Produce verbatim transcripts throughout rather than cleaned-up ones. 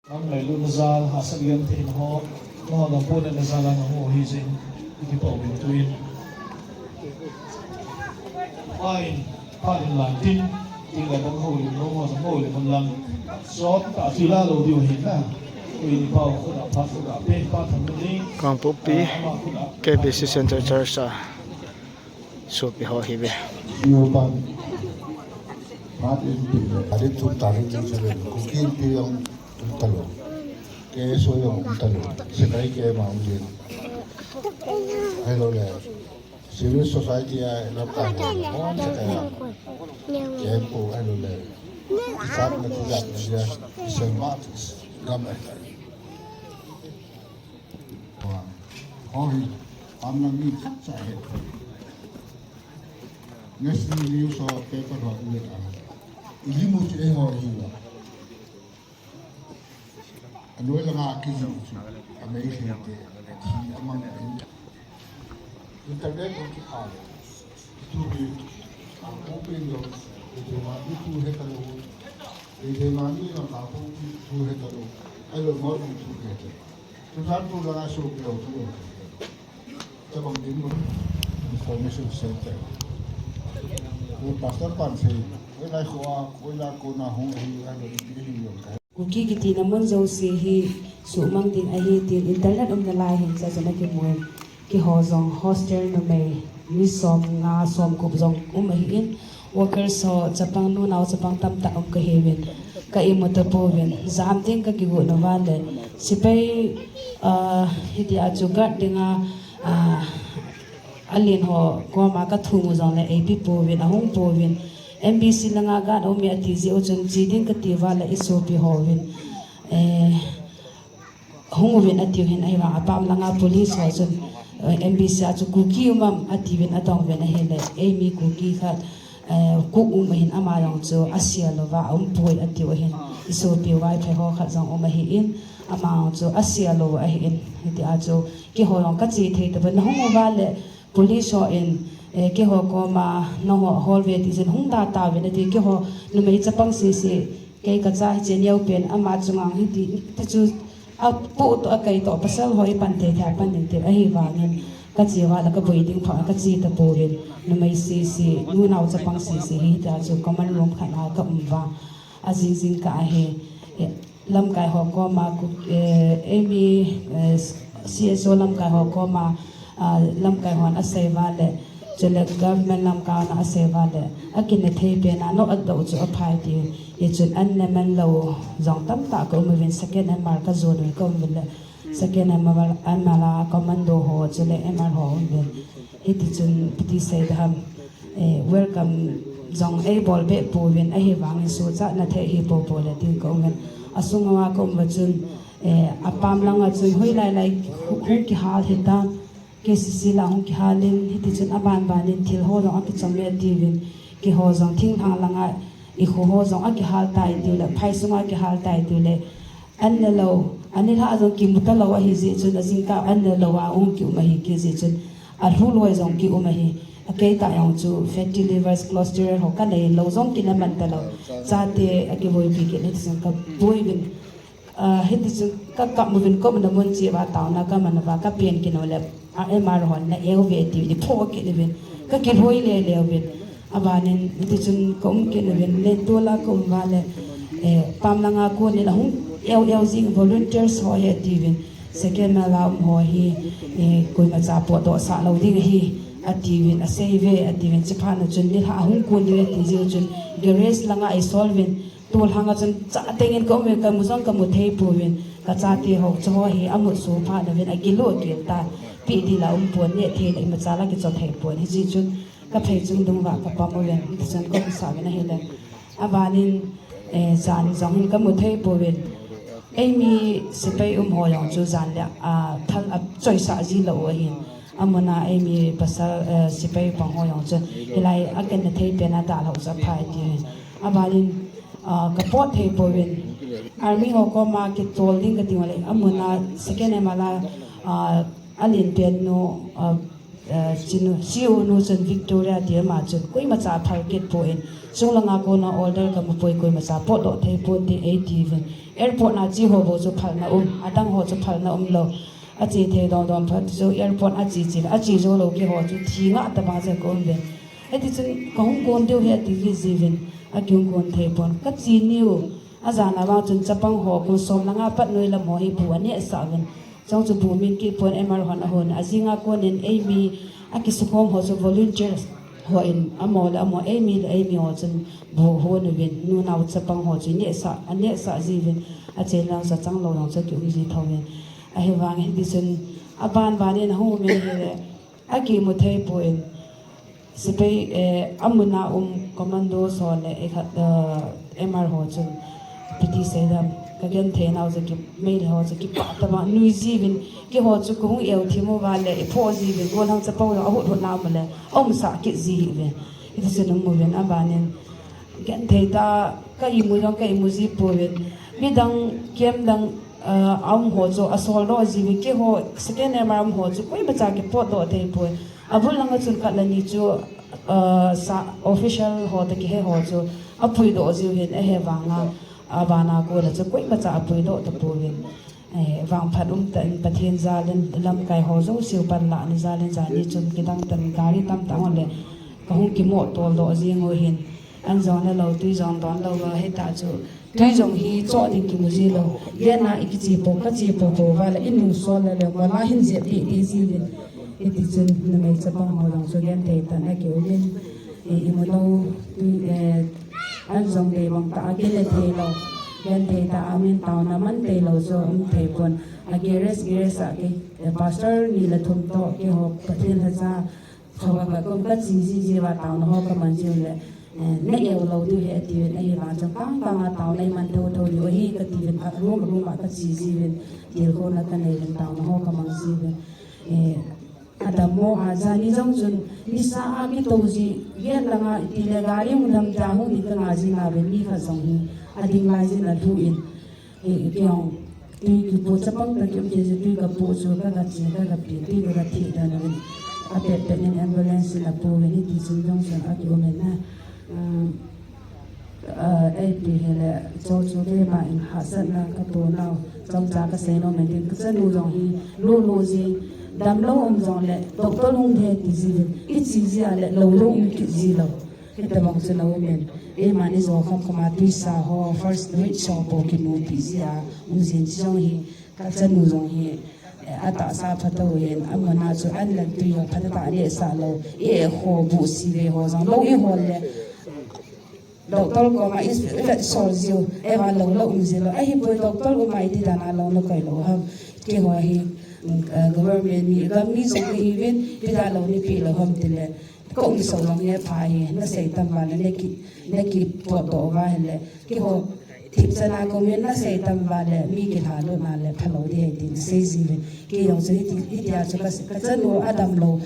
Ang ngailut na jal, hahsat lian te in ho, na ho dang pon na jal a na ho hi jin, i kipa u in tuin. Pai, pa din lan tin, ti la dang ho lim lo, ho dang ho lim man lang. Sot ta ti la lo diu hin na. Ui ni pau khu da phat khu da pe, pa tham ni. Kangpokpi, ah, ama khu da. K B C Central Church a. Sopi ho hi ve. Yoban. Mat in pi le. Adi tu tarin ni se le. Kuki pi yong tu talo. Ke so yong tu talo. Sekai ke ma un yin. Hello le. Civil society a lam ka mo. Mo se ka ya. Ke po hello le. Isat na tu jat na dia. Isel mat. Gam ai. Hoi, pamlang mi khat cha he. National news ho paper ho u le ta. Ilimu chu eiho hi wa. Anoi langa kiji chu. Amei khe te. Chi amang in. Internet ko ki kha le. Tu bi. Ang ko pin lo. Ite ma ni tu he ta lo. Ite ma ni la ka ko tu he ta lo. Ai lo mo tu he ta lo. Information Center. Pastor Pansei, Kuki kitina mun jouse hi suhmang ding ahi tin internet umna lai hin cha cha na kimun. Keiho jong hostel numei mi som nga som gup jong um ahin. Workers ho chapang nunao chapang tamtah um kahiuvin, ka imu tapouvin, jam ding ka kigot nauva le, sepai, ah, hitia chu guard dinga, ah, alen ho koma ka thum u jongle eipe pouvin, ahung pouvin, M B C langa guard aum e ati jeh u chun che ding kati uva le isopi hovin, eh, hung uvin atiu hin, ahivang apam langa police ho chun, eh, M B C a chu Kuki um am atiuvin adong uvin ahile, eimi Kuki khat, eh, Kuk um ahin ama jong chu asia louva aum poi atiu ahin, isopi Vaiphei ho khat jong um ahin, ama jong chu asia lou ahin, hitia chu keiho jong kache thei tapon, nahung uva le, Police ho in, eh, keiho koma, nangho hol ve ti jin hung da tauvin ati, keiho numei chapang sese, kei kacha hiche neo pen ama chunga hiti, ti chu apoh toh akai toh pasal ho ipan thei thei pan ding ti ahivangin kache uva le kaboi ding pha kache tapouvin, numei sese, nunao chapang sese hitia chu common room khat a ka um uva. Ajing jing kah ahi, eh, lamkai ho koma, eh, eimi, eh, C S O lamkai ho koma, ah, lamkai hon asei uva le, chule government lamkai hon asei uva le, akina thei pen a, nao atdoh chu aphai ti, hichun an ne man lou jong tamtah ka um uvin, second M R ka jon uvin ka um uvin le, second M R, M R a commando ho, chule M R ho um uvin. Hiti chun piti sei daham, eh, welcome jong eibol be pouvin, ahivangin suhchatna thei hi popo le tin ka um in. Asung uva ka um uva chun, eh, apam langa chun hoilai lai hu-, hung kihal hitam, K C C la hung kihal in, hiti chun aban ban in thil ho jong akichom e atiuvin, keiho jong thinglhang langa ikho ho jong akihal tai tiu le, phai sunga kihal tai tiu le, an ne lou, an nilhah jong kimu talou ahi jeh chun, ajingkah an ne lou a hung kium ahi kit jeh chun, alhu loi jong kium ahi. Akei tah jong chu fatty livers, cholesterol ho kanei lou jong kina man talou. Chate akiboipi kit hiti chun kaboi uvin. Ah, hiti chun kakap uvin ka umna mun cheh uva taona kaman uva kapen kit u le. A M R hon na eu ve ti, ti pho kit uvin. Ka kilhoi le le uvin. Abanin, hiti chun ka um kit uvin, len tol a ka um uva le, eh, pam langa kon in ahung eu eu jing volunteers ho hi atiuvin. Second M R a um ho hi, eh, koima cha potdoh sah lou ding ahi, atiuvin, asei uve, atiuvin, chuphat na chun, nilhah ahung kon diu ati jeh u chun, garage langa eisol uvin, Tol hanga chun cha tengin ka um e, ka mu jong ka mu thei pouvin, ka chate ho chu ho hi amut su phat uvin, agil u agil tan, pi dil a um pon, neh thei le imacha la kichop thei pon, hijeh chun ka phei chung dung uva ka pam uvin, hiti chun ka um sa uvin ahile. Abanin, eh, jan jong hin ka mu thei pouvin, eimi sepai um ho jong chu jan le, ah, thal a choisah ji lou u ahin. Amun a eimi pasal, eh, sepai pang ho jong chun, hilai a kena thei pen a dalhau chu aphai ti. Abanin, ah, ka pot thei pouvin. Army ho koma kitol ding ka ti u le, amun a second M R a, ah, alen pen nu, ah, Eh, chinu, C E O nu chun Victoria ti ama chun, koimacha phal kit poi, sung langa kona order kamu poi, koimacha potdoh thei ponte eiti uvin. Airport na che ho bou chu phalna um, adang ho chu phalna umlou. Ache thei dong dong phat chu airport ache che, ache jou lou keiho chu thi ngah tabang jeh a ka um uvin. Hiti chun kahung kon diu ahi ati kit jiuvin, akihung kon thei pon. Kache niu, ajana vang chun chapang ho, kum som le nga pat noi lam ho hi bu anehsah uvin. Chong chu bu min kipon M R hon ahon. Ajinga konin eimi akisukhom ho chu volunteers hon amaho le amaho eimi le eimi ho chun bu hon uvin. Nunao chapang ho chu nehsah, anehsah jiuvin. Ache lang sa chang lou jong chu kium ji thouvin. Ahivang hiti chun aban banin ahung um in ahile akimu thei pon. Sepai, eh, amuna um commandos ho le ikhat, eh, M R ho chun ipi ti seidam, kagenthei nau chu ki, Meitei ho chu kipah tah a nui jiuvin, keiho chu kahung eu thim uva le iphoh jiuvin, golhang chapang jong ahut hut na um le aumsah kit ji hih uvin. Hiti chun um uvin abanin genthei tah a ka imu jong ka imu ji pouvin. Midang camp dang, ah, a um ho chu asol doh jiuvin, keiho second M R a um ho chu koimacha kipotdoh thei poi. Abul langa chun khat le ni chu, ah, sa official ho toh kihe ho chu apuidoh jiuvin, ahivanga abana kona chu koimacha apuidoh tapouvin. Eh, vangphat umtah in Pathen jalin lamkai ho jouseu panlahna jalin jani chun kidang tah in gari tamtah ahung le kahung kimoh toldoh jeng u ahin. An jong ne lou, tui jong don lou va, hita chu tui jong hi choh ding kimu ji lou. Len a ikiche pou, kache pou pou va le, inung sol le le, va la hin jep deh deh ji uvin. Hiti chun numei chapang ho jong chu genthei tah in akium in, i, imu lou, tui, eh, an jong dei bang tah a kile thei lou. Genthei tah a um in taona man thei lou chu um thei pon. A garage, garage a kei, eh, pastor ni le thum toh keiho Pathen lhacha Thoba ka kum kache ji ji uva taona ho kamang ji u le, eh, na eu lou diu ahi atiuvin, ahivang chun kang kang a taona iman thotho diu ahi katiuvin, khat room room a kache jiuvin, tilkhouna kanei uvin taona ho kamang jiuvin. Eh, adammo a jani jong chun nisa a kitou ji, vet langa itile gari hung dam ta hung ni kanga ji nauvin mi khat jong hi ading lai jin alhu in. Eh, keiho, tui kipo chapang tah kium kei jeh, tui kapo chu kagache, kagape, tui kagatheh dan uvin. Apet pet in ambulance in apouvin, hiti chun jong chun akium in na. Um, ah, ipi hile, cho chu keima in hahsatna kato nau, chomcha kasei nom in tin, kachanu jong hi, lolo ji, damlou um jongle, doctor hung ding ahi ti jiuvin, iche jia le, lolo um kit ji lou. Hitabang chu na um in, eima ni jo kham kham a tuisa ho, first aid ho bou kimupi jia, um jin chi jong hi, kachanu jong hi, eh, atahsa phatou hin, amuna chu an lan tui ho phatah a nehsah lou, eh, ho bu si ve ho jong lou, eh, ho le, doctor koma i, i vet sol jiu, eh, va lou lou um ji lou, ahipoi doctor koma iti dan a lou na koi lou ham, keiho hi, mm, eh, government mi, gam mi jong kahiuvin, ipi dan lou nei pe lou ham tile, Ka um sou jong hi apha hi, nasei tam uva le, naki, naki potdoh uva ahile. Keiho, thipchan a ka um in nasei tam uva le, mi kilha lutna le, phalou ding ahi tin, sei jiuvin. Kei jong chu hiti, hitia chu ka, kachanu adam lou,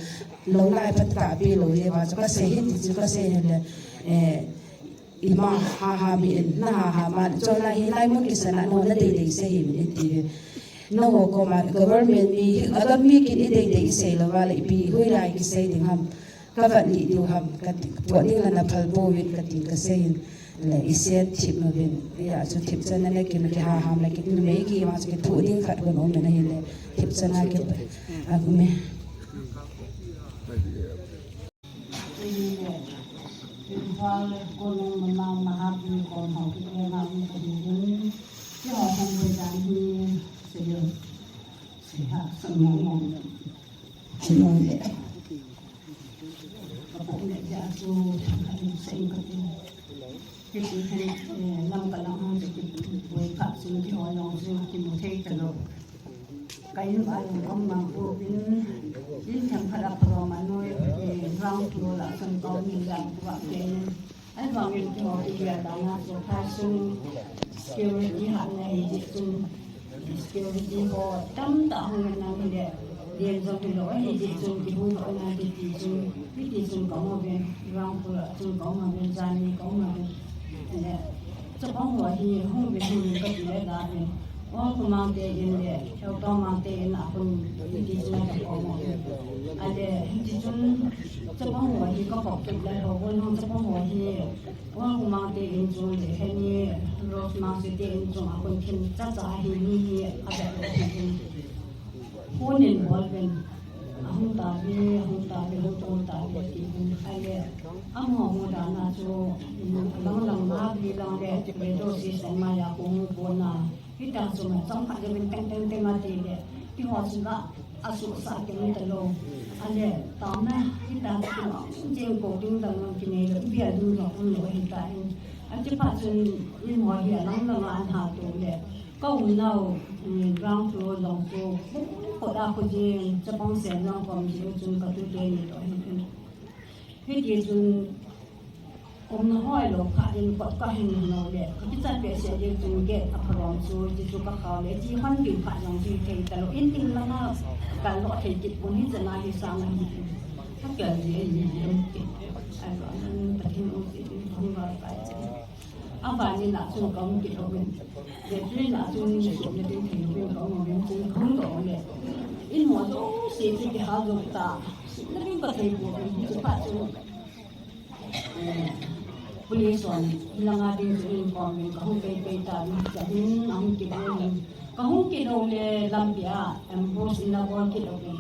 lou lai phat ka pe lou jeh uva chu kasei hiti chu kasei ahile, eh, Ima haham hih in, na haham a, chon a hilai mun kisan a, nangho nadei dei sei hih in, iti. Nangho koma government mi, agam mi kin idei dei isei lou va le, ipi hoilai kisei ding ham, kavet lih diu ham, kati, pot ding la naphal pouvin, katin kasei in, le isen thip uvin, hia chu thipchan a le kin kihaham le kin numei kima chu kithoh ding khat kon um in ahile, thipchan a ki, a um e. Imphal, Konung, Mamang, Mahapi, Konghau, Kikeng, Hau, Kikeng, Kikeng, Kihau, Hongpui, Tanghi, Seyong, Siha, Samong, Mong, Sinong, Le, Kapong, Le, Jasu, Seng, Kati, Kikeng, Kikeng, Lam, Kalang, Hong, Kikeng, Kikeng, Kap, Sing, Kihau, Long, Sing, Kimu, Thei, Talo. Ka in a in um mang pouvin, in themkhat a phalou a noi, eh, ground floor a chun ka um in, jan pu a kei in. Ahivangin keiho area dan a chu, thai sung security hatna ahi jeh chun, security ho tamtah hung in ahile, len jong hilou ahi jeh chun, kihung doh na kiti chun, kiti chun ka um uvin, ground floor a chun ka um uvin, jan ni ka um uvin. Ahile, chapang ho hi hung uvin, hung uvin kati le da uvin. Ol Khumang te in le, Heutong Mang te in a khun hiti chun a ka pom. A le, hiti chun, chapang ho hi ka pom kit le, ho bol nung chapang ho hi, Ol Khumang te in chung le, he ni, Rose Mang si te in chung a khun khin cha cha hi ni hi a da lo hi. Phone in bol pen, a hung ta ve, a hung ta ve, hung ta ve, ti hin a le, a mo mo da na chu, lang lang ma bi lang le, le do si sang ma ya ko mo ko na. Hita chunga chomkhat le min teng teng teng a ti le, ti ho chunga a su sa ke mi ta lo. A le, ta na, hita chunga, jing ko ding dang lo ki nei lo, bia ding lo, um lo hita in. A ti pa chun, in ho hi a lang lang a an ha tu le. Ka um nau, mm, ground floor long tu, ko da ko jing, chapang sen long kom jing chun ka tu te ni lo hin. Hiti chun, umna hoi lo kha in kot ka hin lo le, ka kichat peh seh ding chun gate a phalom chu, ti chu ka khao le, ti hon ding phat jong ti thei ta lo, in ding langa kal lo thei kit pon hi chana hi sang hi. Ka kal ji ai ji em ti. Ai lo nan Pathen um ti hung ba kai. Abanin a chun ka hung kit uvin. Battery na chun ni sum na ding thei uvin ka hung uvin chun ka hung dong le. In mo jouse chu kihal jou ta. Sum na ding ka thei uvin chu pa chu. Eh, police hon langa ding chu in kom uvin ka hung pei pei ta uvin ka hin a hung kit uvin. Ka hung kit u le lampi a ambush in a bol kit uvin.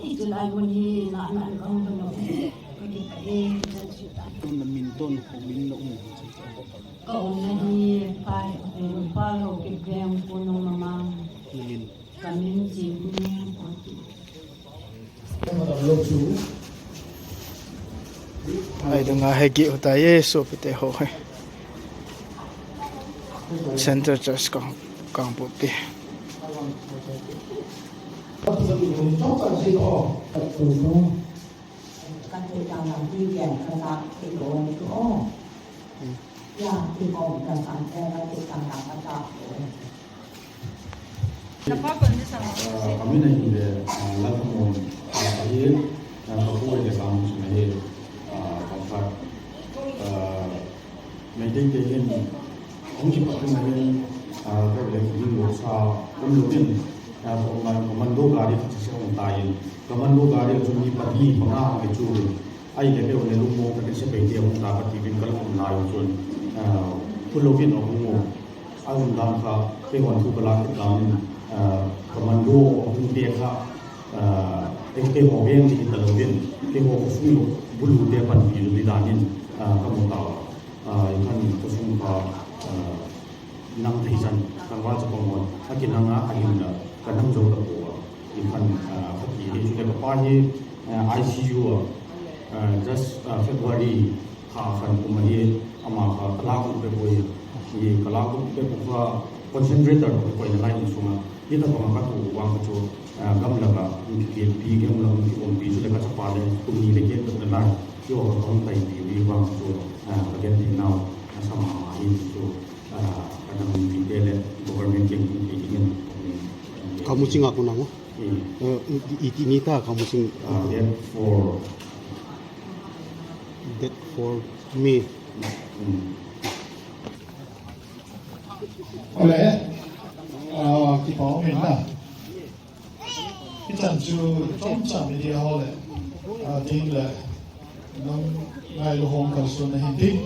Ni chu lai mun hi na na ka hung dong uvin. Ka kit ta e, ka kit ta. Ton na min ton ko min na um. Ka umna hi Pai, eh, Pai Haokip Veng Punung Mamang. Ka min Chingneng Haokip. Ai, dunga he gih uta ye, sopite ho he. Central Church Kang, Kangpokpi. Ka tu ta lam ti gen ka ta ti lo tu o. Ya, ti ko ka san te ka tu ta lam ka ta lo. Na pa kon ni sa. Ah, kami na hin le, ah, Lalkhamon, ah, ahi, ah, ka pu le ka mu sum ahi, ah, ka pa, ah, Meitei te hin, hung kipat ding ahin, ah, ka le ding lo sa, um lo din, ah, ko ma, commando gari khat se hung ta in, commando gari chu mi pali panga hung kichu in, ahile kei le lungmong ka sepai te hung ta ka ti in ka lung um lai chun, ah, khu lo din a hung u, a um dan kha, kei hon thu ka la kit dan in, ah, commando a hung te kha, ah, kei, kei ho veng ti ta lo din, kei ho ko sung lo, bulu te pan pi lo di dan in, ah, ka mu ta. Ah, in khan ka sung kha, ah, nang thei chan, kan va chapang hon, a kinang a, a hin la, ka nang jo ta po a. In khan, ah, ka ti hi chu le ka pa hi, ah, I C U a, ah, just, ah, February kha khan kum ahi, ama kha ka la kum pe poi, i ka la kum pe pu kha concentrator ko koi na lai in sunga, i ta pa ka tu wang ka chu, ah, gam la ka, in ki pi gam la, in ki um pi chu le ka chapa le, kum ni le ke na lai. Kio ka hung tai ti ri vang chu, ah, ka gen thei nau, a sa ma ma hi chu, ah, ka dang mi te le government ken hung thei ding in. Kamuching a ko nang o. Eh. Eh, i, i, i ti ni ta Kamuching. Ah, date four. Date four May. Mm. Ole, ah, kipa um in na. Hichan chu chomcha media ho le, ah, team le, nang ngailu hom kalson na hin ding.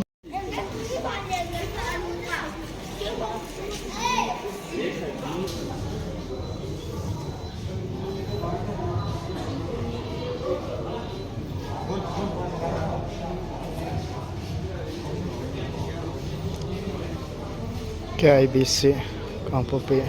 K I B C, Kangpokpi.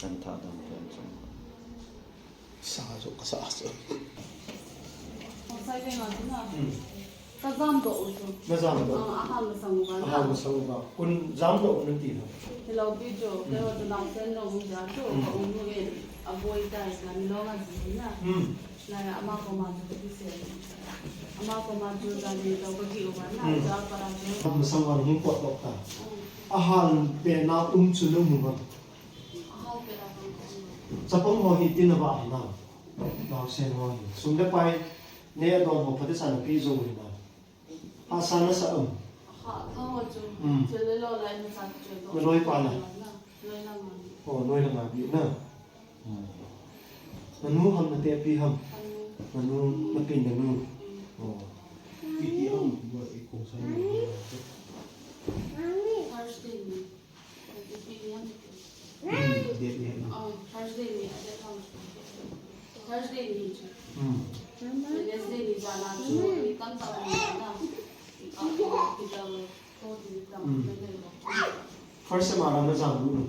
Kan tha dam pen chang. Sa jo ka sa jo. Sai ve ma tu na. Hmm. Ka jamdoh u chu. Na jamdoh. Ah, ahal masang uva na. Ahal masang uva. Kon jamdoh u nati na. Hilou pi chu, keiho chu naosen lou hung ja chu, ka um nu in, aboi tai ka, milong a ji na. Hmm. Lai ama koma chu ka kisei. Ama koma chu jani lou ka gih uva na, hmm, ja para chu. Masang uva hung potdoh ta. Hmm. Ahal pena um chu na um uva. Ahal pena um chu. Chapang ho hi tina ba hi na. Naosen ho hi. Sum le pai, ne adon ho phatechan napeh jou hi na. Hahsa nasa um? Hahsa ho chu. Hmm. Thil le lo lai na sa chu. Na loipa na? Na, noi lang a. Oh, noi lang a bi na. Hmm. Nanu ham, natepi ham? Nanu. Nanu, napi nanu. Hmm. Oh. Iti ham, ba i kong sa ni. Thursday ni. Hmm, date ni. Oh, Thursday ni, date lang. Thursday ni chu. Hmm. Wednesday ni jana chu, ni tamtah ni jana. Ah, hospital ko ti tam, hmm, ni. First sem a na jamlut u. Hmm.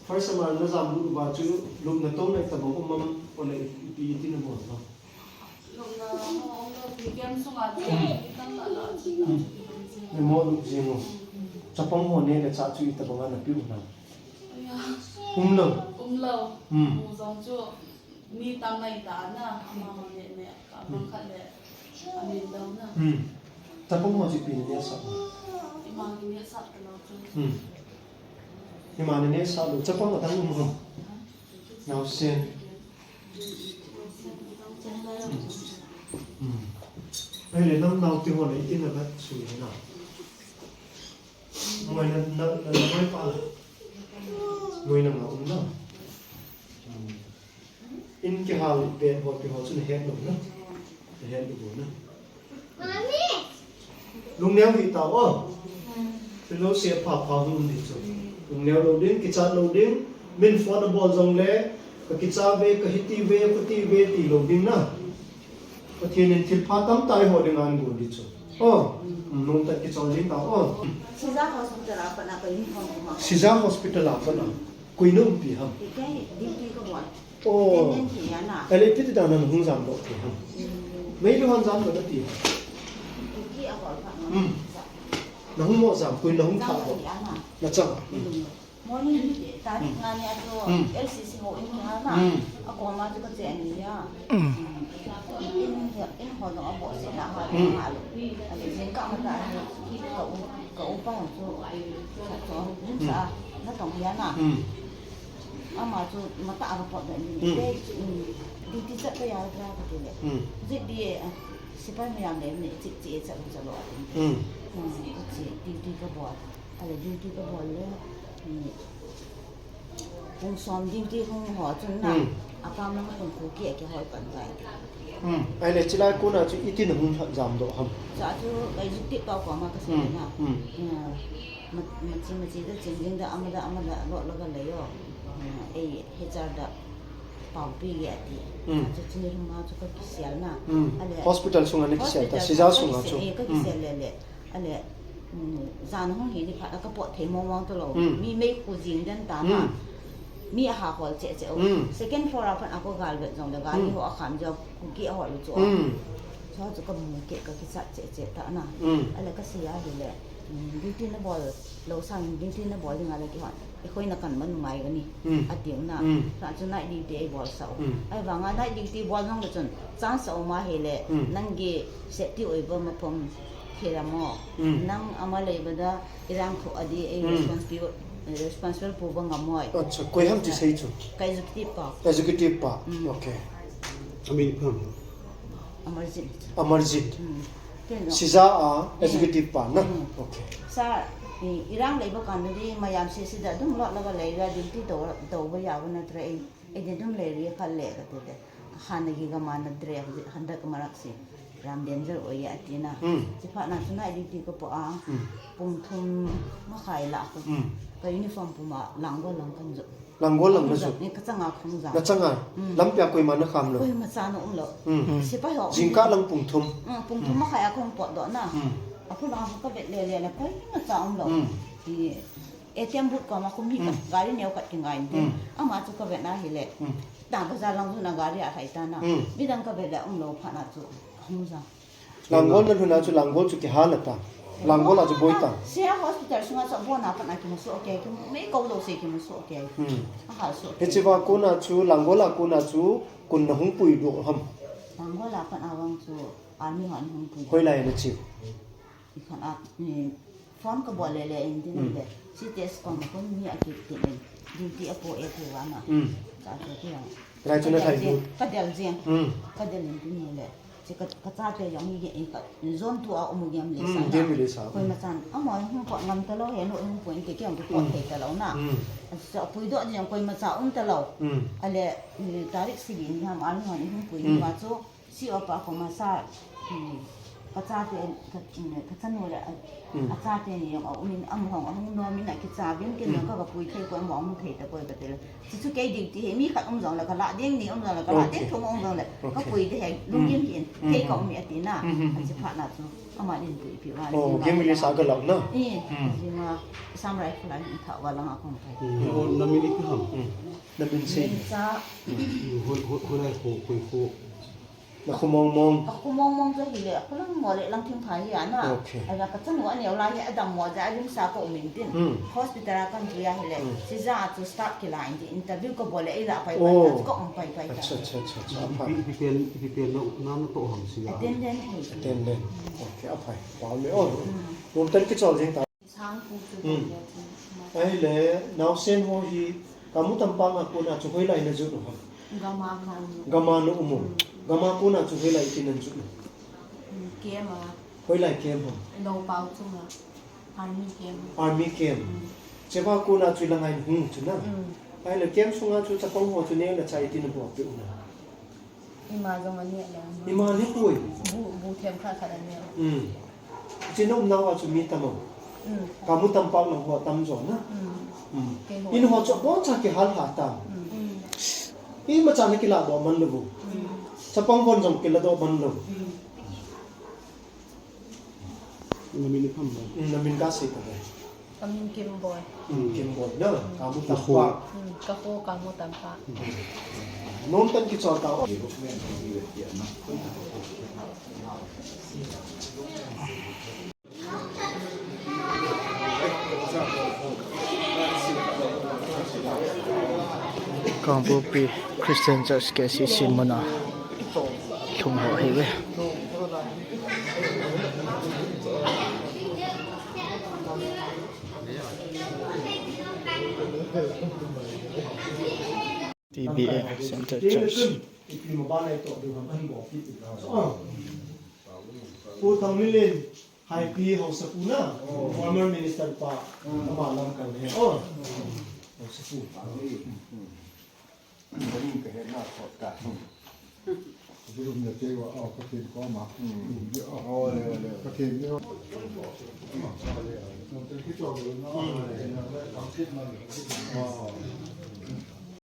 First sem a na jamlut uva chu, lupna tona itobang um am, ole ipi iti nabol am? Lupna ho um lou, weekend sunga chu, hmm, ni tamtah la chu. Hmm. Namo lup jing u. Chapang ho ne le chah chu itobang a napeh u na? Aya. Um lou. Um lou. Hmm. Mu jong chu. Mi tam mai ta na, ama ho ne, ne, ka, hmm, bang khat le, amin dau na. Hmm. Chapang ho chu ipi na nehsah? Ima ni nehsah ta lou chu. Hmm. Ima ni nehsah lou, chapang adang um ham? Naosen. Hmm. Ahile nang naote ho le iti na vet sui na? Moi na, na, na, na moi pa. Moi na nga um na. Hmm. In kihal pet ho, pet ho chu nahet lou na. Nahet lou na. Lungneo hih tao o. Fellowship pha pha hung um ding chu. Lungneo lou ding, kichat lou ding. Min phone abol jongle, ka kichat ve, ka hiti ve, ka ti ve, ti lou ding na. Pathen in thilpha tamtah eiho dinga agon ding chu. O, nungtah kichol ding tao o. Sija Hospital a pat na ka uniform koma. Sija Hospital a pat na. Koi na umpi ham? Kei duty ka bol. O. Attendant hi ana. Ahile ipi ti dan a nahung jamdoh thei ham? Mei le hon jamdoh nati ham? Kuki ahol phat na. Hmm. Nahung mo jam, koi nahung thah doh? Nachang a. Hmm. Morning hi tarik nga ni a chu, hmm, L C C ho in kihal na. Hmm. Akoma chu kache ni a. Hmm. In, in ho jong abohseh na ha, hmm, nga lou. Ahile jingkah matah hi ka u, ka upa chu, chu, rimsa, hmm, natong hi ana. Hmm. Ama chu matah a kapot doh ni. Hmm. Te, hmm, duty chat kaya kati le. Hmm. Jit di, eh, sepai mayam le ni, chih, chih, chat, chat lou ati. Hmm. Hmm, chih, duty kabol. Ahile duty kabol le, um, pung som duty hung ho chun na, hmm, akam lang pung ko kia kihol pan tai. Hmm. Ahile chilai kona chu iti nahung lhah jamdoh ham? Cha chu ka executive pa koma kasei, hmm, na. Hmm. Ah, ma, machi, machi da ching ding da, ama da, ama da, lot la ka lei o. Ah, ei, H R da, pao pe ge ati. Hmm. Cha chu chini hung ma chu kakisel na. Hmm. Ahile hospital sunga nakisel ta, hospital sija sunga kakisel, chu, eh, kakisel, hmm, le le. Ahile, um, jan hung hi ni phat a kapot thei mong mong talou. Hmm. Mi meikhu jing den ta na. Hmm. Mi aha hol cheh cheh u. Hmm. Second floor a pat a kagal vet jongle gari, hmm, ho akham jeh a Kuki ahol u chu. Hmm. Chu chu kamu keh kakichat cheh cheh ta na. Hmm. Ahile kasei ahile, um, duty nabol lou sangin duty nabol dinga le kihon. Eikhoina kan manungai gani. Hmm. Ati u na. Hmm. Cha chu night duty eibolsah u. Hmm. Ahivanga night duty bol jongle chun chance aum ahile, hmm, nangin safety oiva mapom Thira mo. Mm. Nang ama lei bada irang khu adi ei, mm, responsible, responsible pu ba ngam moi. Acha, koi ham ti sei chu? Ka executive pa. Executive pa. Mm. Okay. Amin ham? Amarjit. Amarjit. Mm. Keno. Sija a, mm, executive pa na? Mm. Okay. Sa, i, irang lei ba kan di mayam se sida dum lot la ba lei ba duty do, do ba ya ba na tra ei. Ei din dum lei ri kha le ka te te. Hana gi ga mana dre, handa ka marak si. Ram danger oi ya tina. Hmm. Chiphat na chu night duty ka po a. Hmm. Pung thum makhai la ko. Hmm. Ka uniform puma lang go lang kan jo. Lang go lang na jo. Ni ka changa khong ja. Na changa. Hmm. Lampia koima na kham lo. Koima cha na um lo. Hmm. Sipai ho. Jingkah lang pung thum. Hmm, pung thum, hmm, makhai a khong pot do na. Hmm. A khu lang ka vet le le le koima cha um lo. Hmm. Ni A T M booth koma khu mi khat, mm, gari neo khat kingai inte. Mm. Ama chu ka vet na hile. Mm. Ta bazar lang chu na gari a thai ta na. Mm. Midang ka vet le um lo phat na chu ka hung ja. Langol nalhun a chu Langol chu kihal ta. Langol a chu boi ta. Sia hospital sunga chu abon a pat a kimusoh kei, kimei kou lou se kimusoh kei. Hmm. Ahal soh kei. Hiche va kona chu Langol a kona chu koin nahung puidoh ham? Langol a pat a vang chu army hon hung pui. Hoilai nache? Ikhat a, eh, phone kabol lele in tin. Hmm. Le. C T S koma kon mi akiti in. Duty apo e ti vana. Hmm. Ka chu ti vang. Lai chu nathai lut. Kadel jeng. Hmm. Kadel in tin le. Che ka, kachate jong hi ge, eh, ka, zone two a um u gem le sa na. Hmm, gem le sa. Koima chan, amaho hung pot ngam talou, henu hung pui in kei kei hung pot thei talou na. Hmm. Sa puidoh jeng koima cha um talou. Hmm. Ale, eh, tarik sagi ni ham, army hon hung pui ni va chu. C O pa koma sa, hmm, kachate, ka, hmm, kachanu le, a, hmm, achate ni jong aum in, amaho ahung nom in akicha vin, ken jong kava pui thei poi, amaho ahung thei tapoi kati le. Chuchu kei duty hi, mi khat um jongle kalah ding, ni um jongle kalah ding, okay, thum um jongle, okay, kapui ding ahi, lunggim hih in, hmm, thei kaum e ati na, hmm, hmm, hmm, ache phat na chu, ama din pui pi va, oh, jing ma, gem le sa kalah na. Eh, hmm, jing ma, Assam Rifle a hin tha va lang a kong pai. Hmm. Oh, namin ipi ham? Hmm. Namin sei. Min cha. Hmm. Hol, hol, holai kho, koi kho. Nakho mong mong. Akho mong mong chu hile, akho lang mo le lang thim pha hi ana. Okay. Aja kachanu aneo lai hi adam mo ja alim sa ko min tin. Hmm. Hospital a kan pui a hile. Hmm. Sija chu start kila in tin interview kabol le ila pai pai, oh, ko um pai pai ta. Acha, acha, acha, acha. Ipi, ipi pen, ipi pen na, na, natoh ham sia? Attendant hi. Attendant. Okay, aphai. Pau le on. Hmm. Nom tan kichol jeng ta. Sang pu chu, hmm, ahile, naosen ho hi, Kamu Tampak a kona chu hoilai najot u ham? Gam a kaum u. Gam a naum u. Hmm. Gam a kona chu hoilai ipi najot u? Hmm, camp a. Hoilai camp ham? Lou pao chunga. Army camp. Army camp. Hmm. Cheva kona chu ilangai nahung chu na. Hmm. Ahile camp sunga chu chapang ho chu neo le chai ipi nabol peh u na? Ima jong aneh lou. Ima aneh poi. Bu, bu them khat khat aneh. Hmm. Chin um nau a chu mi tam am? Hmm. Kamu Tampak lang ho tam jo na. Hmm. Hmm. Kei ho. In ho chu abon cha kihal ha tam? Hmm. Ima cha nakilah doh man lou. Hmm. Chapang hon jong kilah doh man lou. Hmm. Namin ipi ham? Hmm, namin kasei ta le. Kamin Kimboi. Hmm, Kimboi na, Kamu Tampak. Hmm, kakho Kamu Tampak. Nom tan kichol ta. Kangpokpi Christian Church K C C muna lhung ho ahiuve. T B A Center Church. Pu Thangminlen, Haipi Haosapu na, former minister pa, ama lamkai le. Oh. Haosapu. Ka hetna thot ta. Ka hetna thot ta. Hmm. Oh, le, le. Ka hetna. Oh.